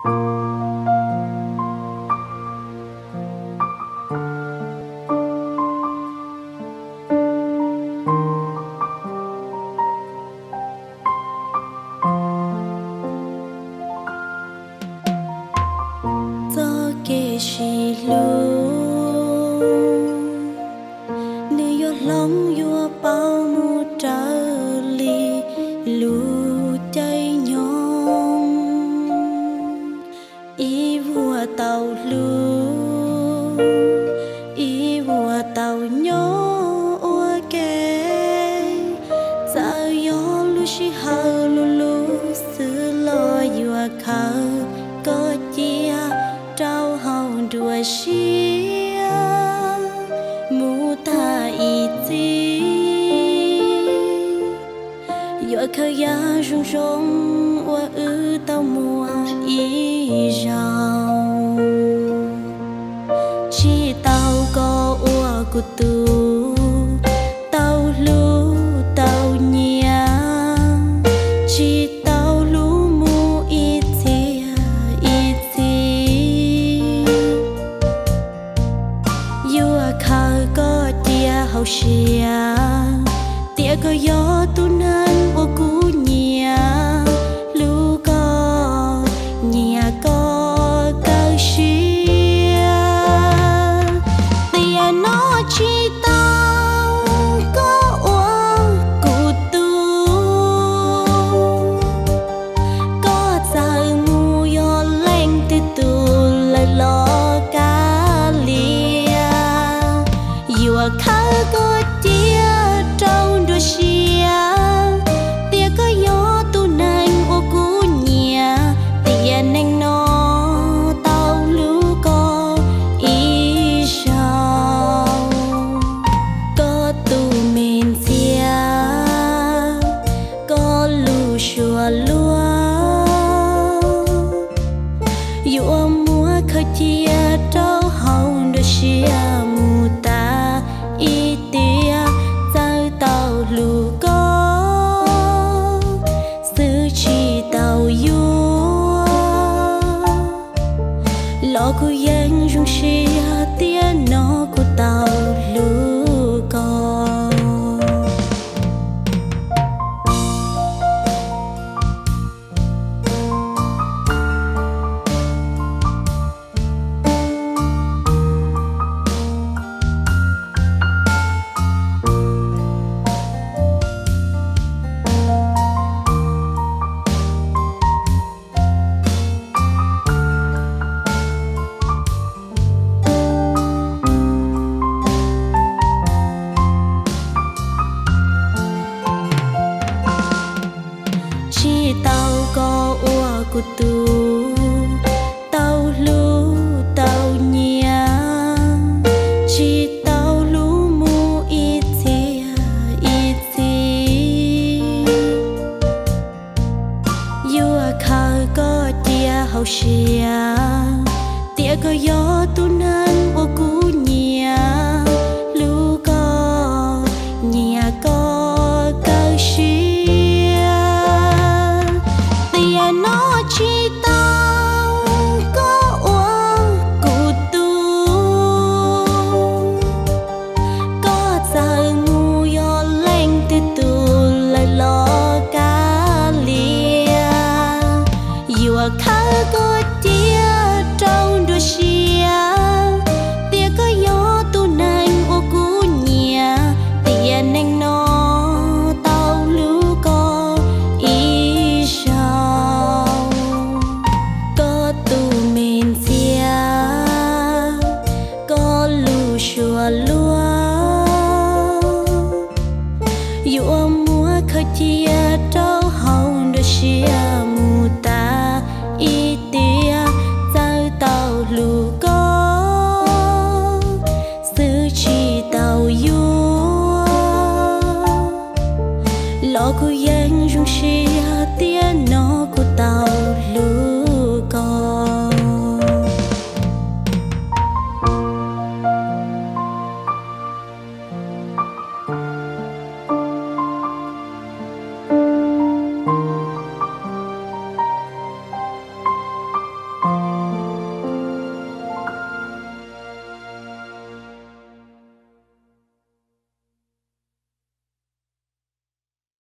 Txoj kev sib hlub, nws yuav hloov yuav pauv mus raws li lub caij nyoog. Ib vuag tau hlub, ib vuag tau nyob ua ke, txawm yog lub sij hawm lub lub xwb los yuav khaws koj cia rau hauv nruab siab mus tag ib txhis. Yuav khaws yav zoo zoo uas wb tau muaj ib zaug. Tsis tau koj ua kuv tus, tau hlub tau nyiam, tsis tau hlub mus ib txhia ib txhis. Yuav khaws koj cia hauv siab, tias koj yog tus neeg uas kuv nyiam, hlub koj, nyiam koj kawg siab. Tiam no tsis tau koj ua kuv tus, koj txawm mus yog leej twg tus lawm los kav liam. Yuav khaws koj cia rau nruab siab, tias koj yog tus neeg uas kuv nyiam, tiam neej no tau hlub koj ib zaug. Koj tus me ntxhiab, koj lub suab luag, yuav muab khaws cia rau hauv nruab siab mus tas ib tiam. Txawm tau hlub koj xwb tsis tau yuav, los kuv yeej zoo siab tiam no kuv tau hlub koj. Tsis tau koj ua kuv tus, tau hlub tau nyiam, tsis tau hlub mus ib txhia ib txhis. Yuav khaws koj cia hauv siab, tias koj yog tus neeg uas kuv nyiam, hlub koj, nyiam koj kawg siab. Tiam no tsis tau koj ua kuv tus, koj txawm mus yog leej twg tus lawm los kav liam. Yuav khaws koj cia rau nruab siab